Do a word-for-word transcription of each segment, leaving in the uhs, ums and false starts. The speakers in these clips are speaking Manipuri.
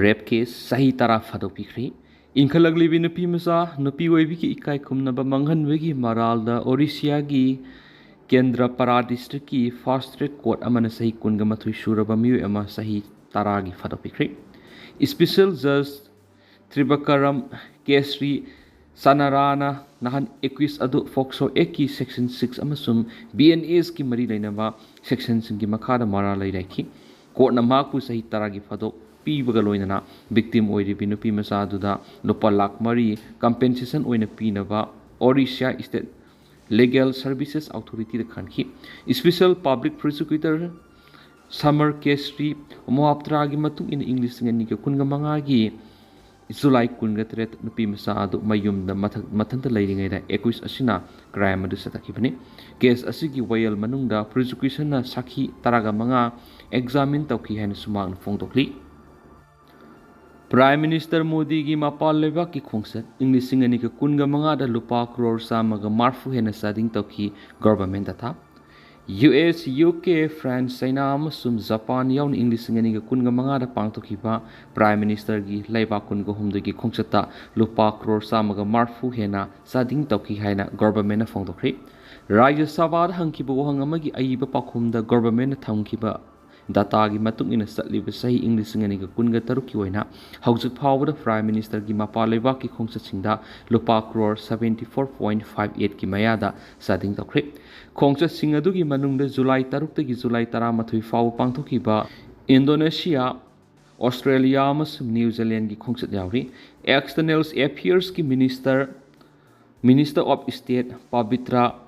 ꯔꯦꯞ ꯀꯦꯁ ꯆꯍꯤ ꯇꯔꯥ ꯐꯥꯗꯣꯛꯄꯤꯈ꯭ꯔꯦ꯫ ꯏꯟꯈꯠꯂꯛꯂꯤꯕꯤ ꯅꯨꯄꯤ ꯃꯆꯥ ꯅꯨꯄꯤ ꯑꯣꯏꯕꯤꯒꯤ ꯏꯀꯥꯏ ꯈꯨꯝꯅꯕ ꯃꯥꯡꯍꯟꯕꯒꯤ ꯃꯔꯥꯜꯗ ꯑꯣꯔꯤꯁꯤꯌꯥꯒꯤ ꯀꯦꯟꯗ꯭ꯔꯄꯥꯔꯥ ꯗꯤꯁꯇ꯭ꯔꯤꯛꯀꯤ ꯐꯥꯁ ꯇ꯭ꯔꯦꯛ ꯀꯣꯔꯠ ꯑꯃꯅ ꯆꯍꯤ ꯀꯨꯟꯒ ꯃꯥꯊꯣꯏ ꯁꯨꯔꯕ ꯃꯤꯑꯣꯏ ꯑꯃ ꯆꯍꯤ ꯇꯔꯥꯒꯤ ꯐꯥꯗꯣꯛꯄꯤꯈ꯭ꯔꯦ꯫ ꯏꯁꯄꯤꯁꯦꯜ ꯖꯖ ꯇ꯭ꯔꯤꯕꯀꯔꯝ ꯀꯦꯁ꯭ꯔꯤ ꯁꯅꯥꯔꯥꯅ ꯅꯍꯥꯟ ꯑꯦꯀ꯭ꯌꯨꯁ ꯑꯗꯨ ꯐꯣꯛꯁꯣ ꯑꯦꯛꯀꯤ ꯁꯦꯛꯁꯟ ꯁꯤꯛꯁ ꯑꯃꯁꯨꯡ ꯕꯤ ꯑꯦꯟ ꯑꯦꯁꯀꯤ ꯃꯔꯤ ꯂꯩꯅꯕ ꯁꯦꯛꯁꯟꯁꯤꯡꯒꯤ ꯃꯈꯥꯗ ꯃꯔꯥꯜ ꯂꯩꯔꯦ ꯍꯥꯏꯈꯤ꯫ ꯀꯣꯔꯠꯅ ꯃꯍꯥꯛꯄꯨ ꯆꯍꯤ ꯇꯔꯥꯒꯤ ꯐꯥꯗꯣꯛ ꯄꯤꯕꯒ ꯂꯣꯏꯅꯅ ꯚꯤꯛꯇꯤꯝ ꯑꯣꯏꯔꯤꯕꯤ ꯅꯨꯄꯤ ꯃꯆꯥ ꯑꯗꯨꯗ ꯂꯨꯄꯥ ꯂꯥꯈ ꯃꯔꯤ ꯀꯝꯄꯦꯟꯁꯦꯁꯟ ꯑꯣꯏꯅ ꯄꯤꯅꯕ ꯑꯣꯔꯤꯁꯥ ꯁ꯭ꯇꯦꯠ ꯂꯤꯒꯦꯜ ꯁꯔꯚꯤꯁꯦꯁ ꯑꯣꯊꯣꯔꯤꯇꯤꯗ ꯈꯟꯈꯤ꯫ ꯏꯁꯄꯤꯁꯦꯜ ꯄꯕ꯭ꯂꯤꯛ ꯄ꯭ꯔꯣꯁꯤꯀ꯭ꯌꯨꯇꯔ ꯁꯃꯔ ꯀꯦꯁ꯭ꯔꯤ ꯃꯣꯍꯥꯞꯇ꯭ꯔꯥꯒꯤ ꯃꯇꯨꯡ ꯏꯟꯅ ꯏꯪ ꯂꯤꯁꯤꯡ ꯑꯅꯤꯒ ꯀꯨꯟꯒ ꯃꯉꯥꯒꯤ ꯖꯨꯂꯥꯏ ꯀꯨꯟꯒ ꯇꯔꯦꯠ ꯅꯨꯄꯤ ꯃꯆꯥ ꯑꯗꯨ ꯃꯌꯨꯝꯗ ꯃꯊꯛ-, ꯃꯊꯟꯇ ꯂꯩꯔꯤꯉꯩꯗ ꯑꯦꯀ꯭ꯌꯨꯁ ꯑꯁꯤꯅ ꯀ꯭ꯔꯥꯏꯝ ꯑꯗꯨ ꯆꯠꯊꯈꯤꯕꯅꯤ꯫ ꯀꯦꯁ ꯑꯁꯤꯒꯤ ꯋꯥꯌꯦꯜ ꯃꯅꯨꯡꯗ ꯄ꯭ꯔꯣꯁꯤꯀ꯭ꯌꯨꯁꯟꯅ ꯁꯥꯈꯤ ꯇꯔꯥꯒ ꯃꯉꯥ ꯑꯦꯛꯖꯥꯃꯤꯟ ꯇꯧꯈꯤ ꯍꯥꯏꯅꯁꯨ ꯃꯍꯥꯛꯅ ꯐꯣꯡꯗꯣꯛꯂꯤ꯫ ꯄ꯭ꯔꯥꯏꯝ ꯃꯤꯅꯤꯁꯇꯔ ꯃꯣꯗꯤꯒꯤ ꯃꯄꯥꯟ ꯂꯩꯕꯥꯛꯀꯤ ꯈꯣꯡꯆꯠ꯫ ꯏꯪ ꯂꯤꯁꯤꯡ ꯑꯅꯤꯒ ꯀꯨꯟꯒ ꯃꯉꯥꯗ ꯂꯨꯄꯥ ꯀ꯭ꯔꯣꯔ ꯆꯥꯝꯃꯒ ꯃꯔꯐꯨ ꯍꯦꯟꯅ ꯆꯥꯗꯤꯡ ꯇꯧꯈꯤ ꯒꯣꯚꯔꯟꯃꯦꯟꯠ ꯗꯇꯥ꯫ U S, U K, France, China ꯑꯃꯁꯨꯡ ꯖꯄꯥꯟ ꯌꯥꯎꯅ ꯏꯪ ꯂꯤꯁꯤꯡ ꯑꯅꯤꯒ ꯀꯨꯟꯒ ꯃꯉꯥꯗ ꯄꯥꯡꯊꯣꯛꯈꯤꯕ ꯄ꯭ꯔꯥꯏꯝ ꯃꯤꯅꯤꯁꯇꯔꯒꯤ ꯂꯩꯕꯥꯛ ꯀꯨꯟꯒ ꯍꯨꯝꯗꯣꯏꯒꯤ ꯈꯣꯡꯆꯠꯇ ꯂꯨꯄꯥ ꯀ꯭ꯔꯣꯔ ꯆꯥꯝꯃꯒ ꯃꯔꯐꯨ ꯍꯦꯟꯅ ꯆꯥꯗꯤꯡ ꯇꯧꯈꯤ ꯍꯥꯏꯅ ꯒꯣꯚꯔꯟꯃꯦꯟꯠꯅ ꯐꯣꯡꯗꯣꯛꯈ꯭ꯔꯦ꯫ ꯔꯥꯖ꯭ꯌ ꯁꯚꯥꯗ ꯍꯪꯈꯤꯕ ꯋꯥꯍꯪ ꯑꯃꯒꯤ ꯑꯏꯕ ꯄꯥꯎꯈꯨꯝꯗ ꯒꯣꯚꯔꯟꯃꯦꯟꯠꯅ ꯊꯝꯈꯤꯕ ꯗꯇꯥꯒꯤ ꯃꯇꯨꯡ ꯏꯟꯅ ꯆꯠꯂꯤꯕ ꯆꯍꯤ ꯏꯪ ꯂꯤꯁꯤꯡ ꯑꯅꯤꯒ ꯀꯨꯟꯒ ꯇꯔꯨꯛꯀꯤ ꯑꯣꯏꯅ ꯍꯧꯖꯤꯛ ꯐꯥꯎꯕꯗ ꯄ꯭ꯔꯥꯏꯝ ꯃꯤꯅꯤꯁꯇꯔꯒꯤ ꯃꯄꯥꯟ ꯂꯩꯕꯥꯛꯀꯤ ꯈꯣꯡꯆꯠꯁꯤꯡꯗ ꯂꯨꯄꯥ crore seventy four point five ꯑꯩꯠꯀꯤ ꯃꯌꯥꯗ ꯆꯥꯗꯤꯡ ꯇꯧꯈ꯭ꯔꯦ꯫ ꯈꯣꯡꯆꯠꯁꯤꯡ ꯑꯗꯨꯒꯤ ꯃꯅꯨꯡꯗ ꯖꯨꯂꯥꯏ ꯇꯔꯨꯛꯇꯒꯤ ꯖꯨꯂꯥꯏ ꯇꯔꯥꯃꯥꯊꯣꯏ ꯐꯥꯎꯕ ꯄꯥꯡꯊꯣꯛꯈꯤꯕ ꯏꯟꯗꯣꯅꯦꯁꯤꯌꯥ, ꯑꯣꯁꯇ꯭ꯔꯦꯂꯤꯌꯥ ꯑꯃꯁꯨꯡ ꯅ꯭ꯌꯨ ꯖꯤꯂꯦꯟꯒꯤ ꯈꯣꯡꯆꯠ ꯌꯥꯎꯔꯤ꯫ ꯑꯦꯛꯁꯇꯔꯅꯦꯜ ꯑꯦꯐꯤꯌꯔꯁꯀꯤ minister minister of state Pabitra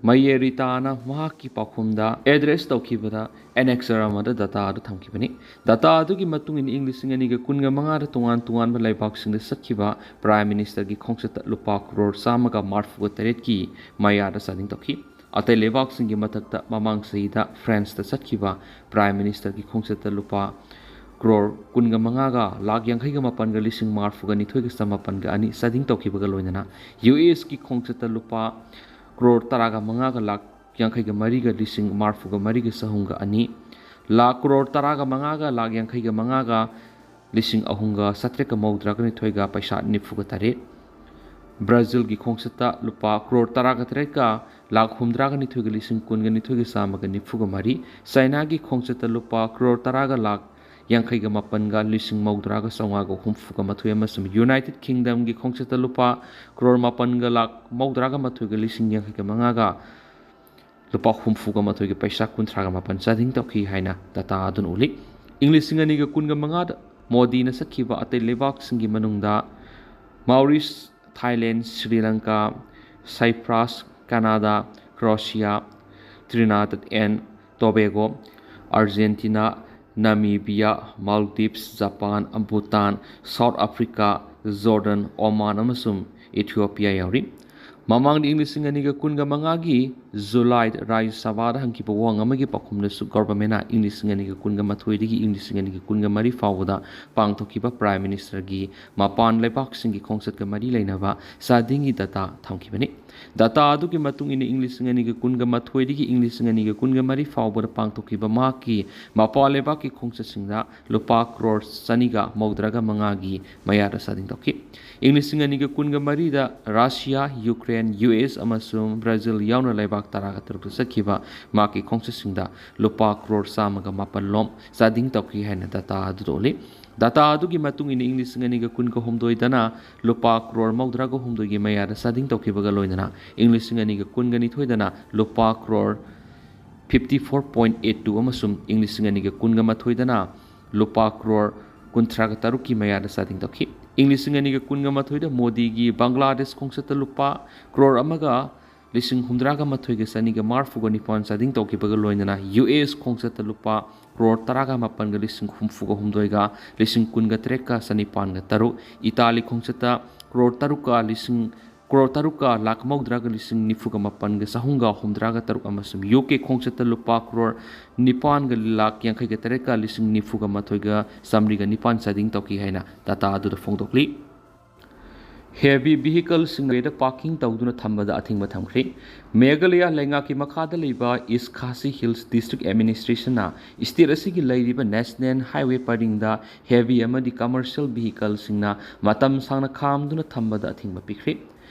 ꯃꯌꯦꯔꯤꯇꯥꯅ ꯃꯍꯥꯛꯀꯤ ꯄꯥꯎꯈꯨꯝꯗ ꯑꯦꯗ꯭ꯔꯦꯁ ꯇꯧꯈꯤꯕꯗ ꯑꯦꯅꯦꯛꯁꯔ ꯑꯃꯗ ꯗꯇꯥ ꯑꯗꯨ ꯊꯝꯈꯤꯕꯅꯤ꯫ ꯗꯇꯥ ꯑꯗꯨꯒꯤ ꯃꯇꯨꯡ ꯏꯟꯅ ꯏꯪ ꯂꯤꯁꯤꯡ ꯑꯅꯤꯒ ꯀꯨꯟꯒ ꯃꯉꯥꯗ ꯇꯣꯉꯥꯟ ꯇꯣꯉꯥꯟꯕ ꯂꯩꯕꯥꯛꯁꯤꯡꯗ ꯆꯠꯈꯤꯕ ꯄ꯭ꯔꯥꯏꯝ ꯃꯤꯅꯤꯁꯇꯔꯒꯤ ꯈꯣꯡꯆꯠꯇ ꯂꯨꯄꯥ ꯀ꯭ꯔꯣꯔ ꯆꯥꯝꯃꯒ ꯃꯔꯐꯨꯒ ꯇꯔꯦꯠꯀꯤ ꯃꯌꯥꯗ ꯆꯥꯗꯤꯡ ꯇꯧꯈꯤ꯫ ꯑꯇꯩ ꯂꯩꯕꯥꯛꯁꯤꯡꯒꯤ ꯃꯊꯛꯇ ꯃꯃꯥꯡ ꯆꯍꯤꯗ ꯐ꯭ꯔꯥꯟꯁꯇ ꯆꯠꯈꯤꯕ ꯄ꯭ꯔꯥꯏꯝ ꯃꯤꯅꯤꯁꯇꯔꯒꯤ ꯈꯣꯡꯆꯠꯇ ꯂꯨꯄꯥ ꯀ꯭ꯔꯣꯔ ꯀꯨꯟꯒ ꯃꯉꯥꯒ ꯂꯥꯈ ꯌꯥꯡꯈꯩꯒ ꯃꯥꯄꯟꯒ ꯂꯤꯁꯤꯡ ꯃꯔꯐꯨꯒ ꯅꯤꯊꯣꯏꯒ ꯆꯃꯥꯄꯟꯒ ꯑꯅꯤ ꯆꯥꯗꯤꯡ ꯇꯧꯈꯤꯕꯒ ꯂꯣꯏꯅꯅ ꯌꯨ ꯑꯦꯁꯀꯤ ꯈꯣꯡꯆꯠꯇ ꯂꯨꯄꯥ ꯀ꯭ꯔꯣꯔ ꯇꯔꯥꯒ ꯃꯉꯥꯒ ꯂꯥꯈ ꯌꯥꯡꯈꯩꯒ ꯃꯔꯤꯒ ꯂꯤꯁꯤꯡ ꯃꯔꯐꯨꯒ ꯃꯔꯤꯒ ꯆꯍꯨꯝꯒ ꯑꯅꯤ, ꯂꯥꯈ ꯀ꯭ꯔꯣꯔ ꯇꯔꯥꯒ ꯃꯉꯥꯒ ꯂꯥꯈ ꯌꯥꯡꯈꯩꯒ ꯃꯉꯥꯒ ꯂꯤꯁꯤꯡ ꯑꯍꯨꯝꯒ ꯆꯥꯇ꯭ꯔꯦꯠꯀ ꯃꯧꯗ꯭ꯔꯥꯒ ꯅꯤꯊꯣꯏꯒ ꯄꯩꯁꯥ ꯅꯤꯐꯨꯒ ꯇꯔꯦꯠ꯫ ꯕ꯭ꯔꯥꯖꯤꯜꯒꯤ ꯈꯣꯡꯆꯠꯇ ꯂꯨꯄꯥ ꯀ꯭ꯔꯣꯔ ꯇꯔꯥꯒ ꯇꯔꯦꯠꯀ ꯂꯥꯛ ꯍꯨꯝꯗ꯭ꯔꯥꯒ ꯅꯤꯊꯣꯏꯒ ꯂꯤꯁꯤꯡ ꯀꯨꯟꯒ ꯅꯤꯊꯣꯏꯒ ꯆꯥꯝꯃꯒ ꯅꯤꯐꯨꯒ ꯃꯔꯤ꯫ ꯆꯥꯏꯅꯥꯒꯤ ꯈꯣꯡꯆꯠꯇ ꯂꯨꯄꯥ ꯀ꯭ꯔꯣꯔ ꯇꯔꯥꯒ ꯂꯥꯛ ꯌꯥꯡꯈꯩꯒ ꯃꯥꯄꯟꯒ ꯂꯤꯁꯤꯡ ꯃꯧꯗ꯭ꯔꯥꯒ ꯆꯥꯝꯃꯉꯥꯒ ꯍꯨꯝꯐꯨꯒ ꯃꯥꯊꯣꯏ ꯑꯃꯁꯨꯡ ꯌꯨꯅꯥꯏꯇꯦꯗ ꯀꯤꯡꯗꯝꯒꯤ ꯈꯣꯡꯆꯠꯇ ꯂꯨꯄꯥ ꯀ꯭ꯔꯣꯔ ꯃꯥꯄꯟꯒ ꯂꯥꯛ ꯃꯧꯗ꯭ꯔꯥꯒ ꯃꯥꯊꯣꯏꯒ ꯂꯤꯁꯤꯡ ꯌꯥꯡꯈꯩꯒ ꯃꯉꯥꯒ ꯂꯨꯄꯥ ꯍꯨꯝꯐꯨꯒ ꯃꯥꯊꯣꯏꯒꯤ ꯄꯩꯁꯥ ꯀꯨꯟꯊ꯭ꯔꯥꯒ ꯃꯥꯄꯟ ꯆꯥꯗꯤꯡ ꯇꯧꯈꯤ ꯍꯥꯏꯅ ꯗꯇꯥ ꯑꯗꯨꯅ ꯎꯠꯂꯤ꯫ ꯏꯪ ꯂꯤꯁꯤꯡ ꯑꯅꯤꯒ ꯀꯨꯟꯒ ꯃꯉꯥꯗ ꯃꯣꯗꯤꯅ ꯆꯠꯈꯤꯕ ꯑꯇꯩ ꯂꯩꯕꯥꯛꯁꯤꯡꯒꯤ ꯃꯅꯨꯡꯗ Mauritius, Thailand, Sri Lanka, Cyprus, Canada, Croatia, Trinidad and Tobago, Argentina, Namibia, Maldives, Japan, Bhutan, South Africa, Jordan, Oman ꯑꯃꯁꯨꯡ ꯏꯊꯤꯑꯣꯄꯤꯌꯥ ꯌꯥꯎꯔꯤ꯫ ꯃꯃꯥꯡꯗ ꯏꯪ ꯂꯤꯁꯤꯡ ꯑꯅꯤꯒ ꯀꯨꯟꯒ ꯃꯉꯥꯒꯤ ꯖꯨꯂꯥꯏꯗ ꯔꯥꯖ꯭ꯌ ꯁꯚꯥꯗ ꯍꯪꯈꯤꯕ ꯋꯥꯍꯪ ꯑꯃꯒꯤ ꯄꯥꯎꯈꯨꯝꯗꯁꯨ ꯒꯣꯚꯔꯟꯃꯦꯟꯅ ꯏꯪ ꯂꯤꯁꯤꯡ ꯑꯅꯤꯒ ꯀꯨꯟꯒ ꯃꯥꯊꯣꯏꯗꯒꯤ ꯏꯪ ꯂꯤꯁꯤꯡ ꯑꯅꯤꯒ ꯀꯨꯟꯒ ꯃꯔꯤ ꯐꯥꯎꯕꯗ ꯄꯥꯡꯊꯣꯛꯈꯤꯕ ꯄ꯭ꯔꯥꯏꯝ ꯃꯤꯅꯤꯁꯇꯔꯒꯤ ꯃꯄꯥꯟ ꯂꯩꯕꯥꯛꯁꯤꯡꯒꯤ ꯈꯣꯡꯆꯠꯀ ꯃꯔꯤ ꯂꯩꯅꯕ ꯆꯥꯗꯤꯡꯒꯤ ꯗꯇꯥ ꯊꯝꯈꯤꯕꯅꯤ꯫ ꯗꯇꯥ ꯑꯗꯨꯒꯤ ꯃꯇꯨꯡ ꯏꯟꯅ ꯏꯪ ꯂꯤꯁꯤꯡ ꯑꯅꯤꯒ ꯀꯨꯟꯒ ꯃꯥꯊꯣꯏꯗꯒꯤ ꯏꯪ ꯂꯤꯁꯤꯡ ꯑꯅꯤꯒ ꯀꯨꯟꯒ ꯃꯔꯤ ꯐꯥꯎꯕꯗ ꯄꯥꯡꯊꯣꯛꯈꯤꯕ ꯃꯍꯥꯛꯀꯤ ꯃꯄꯥꯟ ꯂꯩꯕꯥꯛꯀꯤ ꯈꯣꯡꯆꯠꯁꯤꯡꯗ ꯂꯨꯄꯥ ꯀ꯭ꯔꯣꯔ ꯆꯅꯤꯒ ꯃꯧꯗ꯭ꯔꯥꯒ ꯃꯉꯥꯒꯤ ꯃꯌꯥꯗ ꯆꯥꯗꯤꯡ ꯇꯧꯈꯤ꯫ ꯏꯪ ꯂꯤꯁꯤꯡ ꯑꯅꯤꯒ ꯀꯨꯟꯒ ꯃꯔꯤꯗ ꯔꯁꯤꯌꯥ, ꯌꯨꯀ꯭ꯔꯦꯟ, ꯌꯨ ꯑꯦꯁ ꯑꯃꯁꯨꯡ ꯕ꯭ꯔꯥꯖꯤꯜ ꯌꯥꯎꯅ ꯂꯩꯕꯥꯛ ꯇꯔꯥꯒ ꯇꯔꯨꯛꯇ ꯆꯠꯈꯤꯕ ꯃꯍꯥꯛꯀꯤ ꯈꯣꯡꯆꯠꯁꯤꯡꯗ ꯂꯨꯄꯥ ꯀ꯭ꯔꯣꯔ ꯆꯥꯝꯃꯒ ꯃꯥꯄꯟ ꯂꯣꯝ ꯆꯥꯗꯤꯡ ꯇꯧꯈꯤ ꯍꯥꯏꯅ ꯗꯇꯥ ꯑꯗꯨꯗ ꯎꯠꯂꯤ꯫ ꯗꯇꯥ ꯑꯗꯨꯒꯤ ꯃꯇꯨꯡ ꯏꯟꯅ ꯏꯪ ꯂꯤꯁꯤꯡ ꯑꯅꯤꯒ ꯀꯨꯟꯒ ꯍꯨꯝꯗꯣꯏꯗꯅ ꯂꯨꯄꯥ ꯀ꯭ꯔꯣꯔ ꯃꯧꯗ꯭ꯔꯥꯒ ꯍꯨꯝꯗꯣꯏꯒꯤ ꯃꯌꯥꯗ ꯆꯥꯗꯤꯡ ꯇꯧꯈꯤꯕꯒ ꯂꯣꯏꯅꯅ ꯏꯪ ꯂꯤꯁꯤꯡ ꯑꯅꯤꯒ ꯀꯨꯟꯒ ꯅꯤꯊꯣꯏꯗꯅ ꯂꯨꯄꯥ crore fifty four point eight two ꯑꯃꯁꯨꯡ ꯏꯪ ꯂꯤꯁꯤꯡ ꯑꯅꯤꯒ ꯀꯨꯟꯒ ꯃꯥꯊꯣꯏꯗꯅ ꯂꯨꯄꯥ ꯀ꯭ꯔꯣꯔ ꯀꯨꯟꯊ꯭ꯔꯥꯒ ꯇꯔꯨꯛꯀꯤ ꯃꯌꯥꯗ ꯆꯥꯗꯤꯡ ꯇꯧꯈꯤ꯫ ꯏꯪ ꯂꯤꯁꯤꯡ ꯑꯅꯤꯒ ꯀꯨꯟꯒ ꯃꯥꯊꯣꯏꯗ ꯃꯣꯗꯤꯒꯤ ꯕꯪꯒ꯭ꯂꯥꯗꯦꯁ ꯈꯣꯡꯆꯠꯇ ꯂꯨꯄꯥ ꯀ꯭ꯔꯣꯔ ꯑꯃꯒ ꯂꯤꯁꯤꯡ ꯍꯨꯝꯗ꯭ꯔꯥꯒ ꯃꯥꯊꯣꯏꯒ ꯆꯅꯤꯒ ꯃꯔꯐꯨꯒ ꯅꯤꯄꯥꯟ ꯆꯥꯗꯤꯡ ꯇꯧꯈꯤꯕꯒ ꯂꯣꯏꯅꯅ ꯌꯨ ꯑꯦꯁ ꯈꯣꯡꯆꯠꯇ ꯂꯨꯄꯥ ꯀ꯭ꯔꯣꯔ ꯇꯔꯥꯒ ꯃꯥꯄꯟꯒ ꯂꯤꯁꯤꯡ ꯍꯨꯝꯐꯨꯒ ꯍꯨꯝꯗꯣꯏꯒ ꯂꯤꯁꯤꯡ ꯀꯨꯟꯒ ꯇꯔꯦꯠꯀ ꯆꯅꯤꯄꯥꯟꯒ ꯇꯔꯨꯛ, ꯏꯇꯥꯂꯤ ꯈꯣꯡꯆꯠꯇ ꯀ꯭ꯔꯣꯔ ꯇꯔꯨꯛꯀ ꯂꯤꯁꯤꯡ, ꯀ꯭ꯔꯣꯔ ꯇꯔꯨꯛꯀ ꯂꯥꯛ ꯃꯧꯗ꯭ꯔꯥꯒ ꯂꯤꯁꯤꯡ ꯅꯤꯐꯨꯒ ꯃꯥꯄꯟꯒ ꯆꯍꯨꯝꯒ ꯍꯨꯝꯗ꯭ꯔꯥꯒ ꯇꯔꯨꯛ ꯑꯃꯁꯨꯡ ꯌꯨ ꯀꯦ ꯈꯣꯡꯆꯠꯇ ꯂꯨꯄꯥ ꯀ꯭ꯔꯣꯔ ꯅꯤꯄꯥꯟꯒ ꯂꯥꯛ ꯌꯥꯡꯈꯩꯒ ꯇꯔꯦꯠꯀ ꯂꯤꯁꯤꯡ ꯅꯤꯐꯨꯒ ꯃꯥꯊꯣꯏꯒ ꯆꯥꯃꯔꯤꯒ ꯅꯤꯄꯥꯟ ꯆꯥꯗꯤꯡ ꯇꯧꯈꯤ ꯍꯥꯏꯅ ꯗꯇꯥ ꯑꯗꯨꯗ ꯐꯣꯡꯗꯣꯛꯂꯤ꯫ ꯍꯦꯚꯤ ꯚꯤꯍꯤꯀꯜꯁꯤꯡ ꯍꯥꯏꯋꯦꯗ ꯄꯥꯔꯀꯤꯡ ꯇꯧꯗꯨꯅ ꯊꯝꯕꯗ ꯑꯊꯤꯡꯕ ꯊꯝꯈ꯭ꯔꯤ꯫ ꯃꯦꯘꯥꯂꯌꯥ ꯂꯩꯉꯥꯛꯀꯤ ꯃꯈꯥꯗ ꯂꯩꯕ ꯏꯁ ꯈꯥꯁꯤ ꯍꯤꯜꯁ ꯗꯤꯁꯇ꯭ꯔꯤꯛ ꯑꯦꯗꯃꯤꯅꯤꯁꯇ꯭ꯔꯦꯁꯟꯅ ꯁ꯭ꯇꯦꯠ ꯑꯁꯤꯒꯤ ꯂꯩꯔꯤꯕ ꯅꯦꯁꯅꯦꯜ ꯍꯥꯏꯋꯦ ꯄꯔꯤꯡꯗ ꯍꯦꯚꯤ ꯑꯃꯗꯤ ꯀꯃꯔꯁꯤꯌꯦꯜ ꯚꯤꯍꯤꯀꯜꯁꯤꯡꯅ ꯃꯇꯝ ꯁꯥꯡꯅ ꯈꯥꯝꯗꯨꯅ ꯊꯝꯕꯗ ꯑꯊꯤꯡꯕ ꯄꯤꯈ꯭ꯔꯤ꯫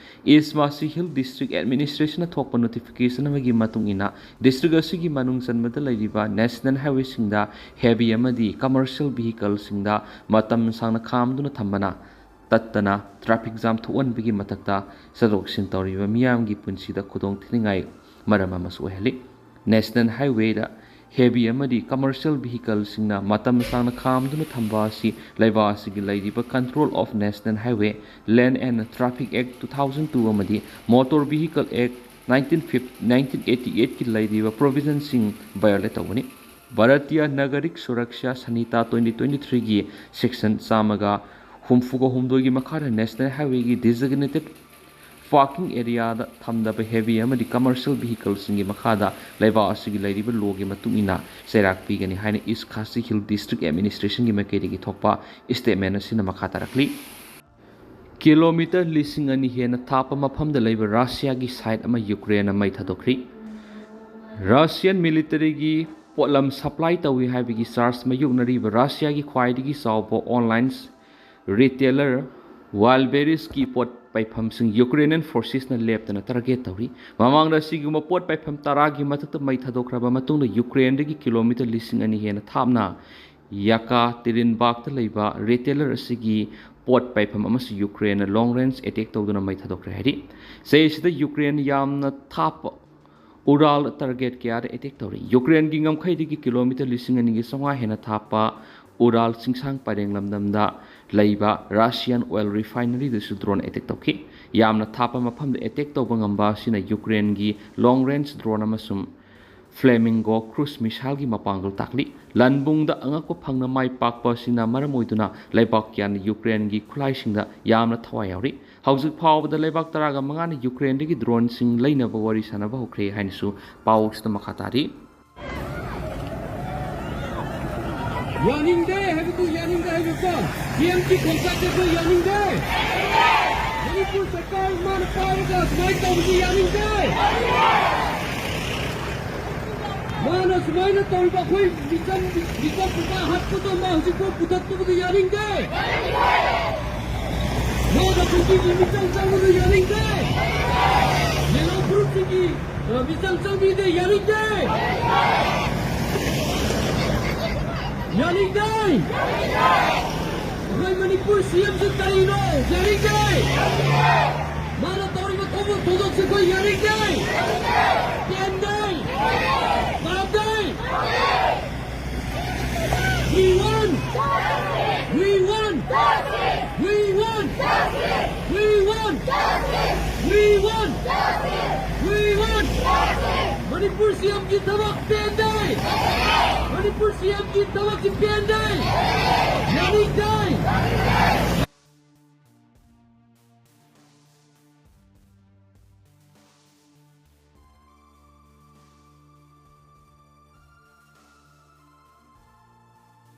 ꯏꯁ ꯈꯥꯁꯤ ꯍꯤꯜ ꯗꯤꯁꯇ꯭ꯔꯤꯛ ꯑꯦꯗꯃꯤꯅꯤꯁꯇ꯭ꯔꯦꯁꯟꯅ ꯊꯣꯛꯄ ꯅꯣꯇꯤꯐꯤꯀꯦꯁꯟ ꯑꯃꯒꯤ ꯃꯇꯨꯡ ꯏꯟꯅ, ꯗꯤꯁꯇ꯭ꯔꯤꯛ ꯑꯁꯤꯒꯤ ꯃꯅꯨꯡ ꯆꯟꯕꯗ ꯂꯩꯔꯤꯕ ꯅꯦꯁꯅꯦꯜ ꯍꯥꯏꯋꯦꯁꯤꯡꯗ ꯍꯦꯚꯤ ꯑꯃꯗꯤ ꯀꯃꯔꯁꯤꯌꯦꯜ ꯚꯤꯍꯤꯀꯜꯁꯤꯡꯗ ꯃꯇꯝ ꯁꯥꯡꯅ ꯈꯥꯝꯗꯨꯅ ꯊꯝꯕꯅ ꯇꯠꯇꯅ ꯇ꯭ꯔꯥꯐꯤꯛ ꯖꯥꯝ ꯊꯣꯛꯍꯟꯕꯒꯤ ꯃꯊꯛꯇ, ꯆꯠꯊꯣꯛ ꯆꯠꯁꯤꯟ ꯇꯧꯔꯤꯕ ꯃꯤꯌꯥꯝꯒꯤ ꯄꯨꯟꯁꯤꯗ ꯈꯨꯗꯣꯡ ꯊꯤꯅꯤꯡꯉꯥꯏ ꯃꯔꯝ ꯑꯃꯁꯨ ꯑꯣꯏꯍꯜꯂꯤ꯫ ꯅꯦꯁꯅꯦꯜ ꯍꯥꯏꯋꯦꯗ ꯍꯦꯚꯤ ꯑꯃꯗꯤ ꯀꯃꯔꯁꯤꯌꯦꯜ ꯚꯤꯍꯤꯀꯜꯁꯤꯡꯅ ꯃꯇꯝ ꯁꯥꯡꯅ ꯈꯥꯝꯗꯨꯅ ꯊꯝꯕ ꯑꯁꯤ ꯂꯩꯕꯥꯛ ꯑꯁꯤꯒꯤ ꯂꯩꯔꯤꯕ Control of National Highway, Land and Traffic Act two thousand two ꯑꯃꯗꯤ Motor Vehicle Act nineteen fifty, nineteen eighty eightꯀꯤ ꯂꯩꯔꯤꯕ ꯄ꯭ꯔꯣꯚꯤꯖꯟꯁꯤꯡ ꯚꯥꯏꯑꯣꯂꯦꯠ ꯇꯧꯕꯅꯤ꯫ Bharatiya ꯅꯥꯒꯔꯤꯛ Suraksha ꯁꯪꯍꯤꯇꯥ twenty twenty threeꯒꯤ section ꯆꯥꯝꯃꯒ ꯍꯨꯝꯐꯨꯒ ꯍꯨꯝꯗꯣꯏꯒꯤ ꯃꯈꯥꯗ ꯅꯦꯁꯅꯦꯜ ꯍꯥꯏꯋꯦꯒꯤ ꯗꯤꯖꯤꯒꯅꯦꯇꯦꯠ ꯄꯥꯔꯀꯤꯡ ꯑꯦꯔꯤꯌꯥꯗ ꯊꯝꯗꯕ ꯍꯦꯚꯤ ꯑꯃꯗꯤ ꯀꯃꯔꯁꯤꯌꯦꯜ ꯚꯤꯍꯤꯀꯜꯁꯤꯡꯒꯤ ꯃꯈꯥꯗ ꯂꯩꯕꯥꯛ ꯑꯁꯤꯒꯤ ꯂꯩꯔꯤꯕ ꯂꯣꯒꯤ ꯃꯇꯨꯡ ꯏꯟꯅ ꯆꯩꯔꯥꯛ ꯄꯤꯒꯅꯤ ꯍꯥꯏꯅ ꯏꯁ ꯈꯥꯁꯤ ꯍꯤꯜ ꯗꯤꯁꯇ꯭ꯔꯤꯛ ꯑꯦꯗꯃꯤꯅꯤꯁꯇ꯭ꯔꯦꯁꯟꯒꯤ ꯃꯥꯏꯀꯩꯗꯒꯤ ꯊꯣꯛꯄ ꯁ꯭ꯇꯦꯠꯃꯦꯟ ꯑꯁꯤꯅ ꯃꯈꯥ ꯇꯥꯔꯛꯂꯤ꯫ ꯀꯤꯂꯣꯃꯤꯇꯔ ꯂꯤꯁꯤꯡ ꯑꯅꯤ ꯍꯦꯟꯅ ꯊꯥꯞꯄ ꯃꯐꯝꯗ ꯂꯩꯕ ꯔꯁꯤꯌꯥꯒꯤ ꯁꯥꯏꯠ ꯑꯃ ꯌꯨꯀ꯭ꯔꯦꯟꯅ ꯃꯩ ꯊꯥꯗꯣꯛꯈ꯭ꯔꯤ꯫ ꯔꯁꯤꯌꯥꯟ ꯃꯤꯂꯤꯇꯔꯤꯒꯤ ꯄꯣꯠꯂꯝ ꯁꯄ꯭ꯂꯥꯏ ꯇꯧꯏ ꯍꯥꯏꯕꯒꯤ ꯆꯥꯔꯖ ꯃꯥꯌꯣꯛꯅꯔꯤꯕ ꯔꯁꯤꯌꯥꯒꯤ ꯈ꯭ꯋꯥꯏꯗꯒꯤ ꯆꯥꯎꯕ ꯑꯣꯟꯂꯥꯏꯟ ꯔꯤꯇꯦꯂꯔ ꯋꯥꯏꯜꯕꯦꯔꯤꯁꯀꯤ ꯄꯣꯠ ꯄꯩꯐꯝꯁꯤꯡ ꯌꯨꯀ꯭ꯔꯦꯅꯤꯌꯟ ꯐꯣꯔꯁꯦꯁꯅ ꯂꯦꯞꯇꯅ ꯇꯥꯔꯒꯦꯠ ꯇꯧꯔꯤ꯫ ꯃꯃꯥꯡꯗ ꯑꯁꯤꯒꯨꯝꯕ ꯄꯣꯠ ꯄꯩꯐꯝ ꯇꯔꯥꯒꯤ ꯃꯊꯛꯇ ꯃꯩ ꯊꯥꯗꯣꯛꯈ꯭ꯔꯕ ꯃꯇꯨꯡꯗ ꯌꯨꯀ꯭ꯔꯦꯟꯗꯒꯤ ꯀꯤꯂꯣꯃꯤꯇꯔ ꯂꯤꯁꯤꯡ ꯑꯅꯤ ꯍꯦꯟꯅ ꯊꯥꯞꯅ ꯌꯥꯀꯥꯇꯦꯔꯤꯟꯕꯥꯛꯇ ꯂꯩꯕ ꯔꯤꯇꯦꯂꯔ ꯑꯁꯤꯒꯤ ꯄꯣꯠ ꯄꯩꯐꯝ ꯑꯃꯁꯨ ꯌꯨꯀ꯭ꯔꯦꯟꯅ ꯂꯣꯡ ꯔꯦꯟꯖ ꯑꯦꯇꯦꯛ ꯇꯧꯗꯨꯅ ꯃꯩ ꯊꯥꯗꯣꯛꯈ꯭ꯔꯦ ꯍꯥꯏꯔꯤ꯫ ꯆꯍꯤ ꯑꯁꯤꯗ ꯌꯨꯀ꯭ꯔꯦꯟ ꯌꯥꯝꯅ ꯊꯥꯞꯄ ꯎꯔꯥꯜ ꯇꯥꯔꯒꯦꯠ ꯀꯌꯥꯗ ꯑꯦꯇꯦꯛ ꯇꯧꯔꯤ꯫ ꯌꯨꯀ꯭ꯔꯦꯟꯒꯤ ꯉꯝꯈꯩꯗꯒꯤ ꯀꯤꯂꯣꯃꯤꯇꯔ ꯂꯤꯁꯤꯡ ꯑꯅꯤꯒꯤ ꯆꯥꯝꯃꯉꯥ ꯍꯦꯟꯅ ꯊꯥꯞꯄ ꯎꯔꯥꯜ ꯆꯤꯡꯁꯥꯡ ꯄꯔꯦꯡ ꯂꯝꯗꯝꯗ ꯂꯩꯕ ꯔꯁꯤꯌꯥꯟ ꯑꯣꯏꯜ ꯔꯤꯐꯥꯏꯅꯔꯤꯗꯁꯨ ꯗ꯭ꯔꯣꯟ ꯑꯦꯇꯦꯛ ꯇꯧꯈꯤ꯫ ꯌꯥꯝꯅ ꯊꯥꯞꯄ ꯃꯐꯝꯗ ꯑꯦꯇꯦꯛ ꯇꯧꯕ ꯉꯝꯕ ꯑꯁꯤꯅ ꯌꯨꯀ꯭ꯔꯦꯟꯒꯤ ꯂꯣꯡ ꯔꯦꯟꯖ ꯗ꯭ꯔꯣꯟ ꯑꯃꯁꯨꯡ ꯐ꯭ꯂꯦꯃꯤꯡꯒꯣ ꯀ꯭ꯔꯨꯖ ꯃꯤꯁꯥꯏꯜꯒꯤ ꯃꯄꯥꯡꯒꯜ ꯇꯥꯛꯂꯤ꯫ ꯂꯟꯕꯨꯡꯗ ꯑꯉꯛꯄ ꯐꯪꯅ ꯃꯥꯏ ꯄꯥꯛꯄ ꯑꯁꯤꯅ ꯃꯔꯝ ꯑꯣꯏꯗꯨꯅ ꯂꯩꯕꯥꯛ ꯀꯌꯥꯅ ꯌꯨꯀ꯭ꯔꯦꯟꯒꯤ ꯈꯨꯠꯂꯥꯏꯁꯤꯡꯗ ꯌꯥꯝꯅ ꯊꯋꯥꯏ ꯌꯥꯎꯔꯤ꯫ ꯍꯧꯖꯤꯛ ꯐꯥꯎꯕꯗ ꯂꯩꯕꯥꯛ ꯇꯔꯥꯒ ꯃꯉꯥꯅ ꯌꯨꯀ꯭ꯔꯦꯟꯗꯒꯤ ꯗ꯭ꯔꯣꯟꯁꯤꯡ ꯂꯩꯅꯕ ꯋꯥꯔꯤ ꯁꯥꯟꯅꯕ ꯍꯧꯈ꯭ꯔꯦ ꯍꯥꯏꯅꯁꯨ ꯄꯥꯎꯁꯤꯗ ꯃꯈꯥ ꯇꯥꯔꯤ꯫ ꯌꯥꯅꯤꯡꯗꯦ ꯍꯥꯏꯕꯗꯨ ꯌꯥꯅꯤꯡꯗꯦ ꯍꯥꯏꯕꯀꯣ, ꯕꯤ ꯑꯦꯝ ꯁꯤ ꯀꯣꯟꯇ꯭ꯔꯥꯛꯇꯔꯗꯨ ꯌꯥꯅꯤꯡꯗꯦ꯫ ꯃꯅꯤꯄꯨꯔ ꯁꯔꯀꯥꯔ ꯃꯥꯅ ꯄꯥꯏꯔꯒ ꯁꯨꯃꯥꯏꯅ ꯇꯧꯕꯁꯤ ꯌꯥꯅꯤꯡꯗꯦ꯫ ꯃꯥꯅ ꯁꯨꯃꯥꯏꯅ ꯇꯧꯔꯤꯕ ꯑꯩꯈꯣꯏ ꯃꯤꯆꯝ, ꯃꯤꯆꯝ ꯄꯨꯝꯕ ꯍꯥꯠꯄꯗꯣ ꯃꯥ ꯍꯧꯖꯤꯛꯐꯥꯎ ꯄꯨꯊꯛꯇꯕꯗꯨ ꯌꯥꯅꯤꯡꯗꯦ꯫ ꯃꯥꯅ ꯀꯨꯀꯤꯒꯤ ꯃꯤꯆꯪ ꯆꯪꯕꯗꯨ ꯌꯥꯅꯤꯡꯗꯦ꯫ ꯌꯦꯂꯣ ꯐꯨꯔꯨꯞꯁꯤꯡꯒꯤ, ꯑ, ꯃꯤꯆꯪ ꯆꯪꯕꯤꯗꯦ, ꯌꯥꯅꯤꯡꯗꯦ꯫ ꯌꯥꯅꯤꯡꯗꯦ꯫ ꯑꯩꯈꯣꯏ ꯃꯅꯤꯄꯨꯔ ꯁꯤ ꯑꯦꯝꯁꯤ ꯀꯔꯤꯅꯣ? ꯌꯥꯅꯤꯡꯗꯦ꯫ ꯃꯥꯅ ꯇꯧꯔꯤꯕ ꯊꯧꯗꯣꯛ ꯊꯧꯗꯣꯛꯁꯤ ꯑꯩꯈꯣꯏ ꯌꯥꯅꯤꯡꯗꯦ꯫ ꯄꯦꯟꯗꯦ꯫ ꯄꯥꯝꯗꯦ꯫ We want! We want! We want! We want! We want! We want! Manipur ꯁꯤ ꯑꯦꯝꯒꯤ ꯊꯕꯛ ꯄꯦꯟꯗꯦ! ꯃꯅꯤꯄꯨꯔ ꯁꯤ ꯑꯦꯝꯒꯤ ꯊꯕꯛꯁꯤ ꯄꯦꯟꯗꯦ! ꯌꯥꯅꯤꯡꯗꯦ!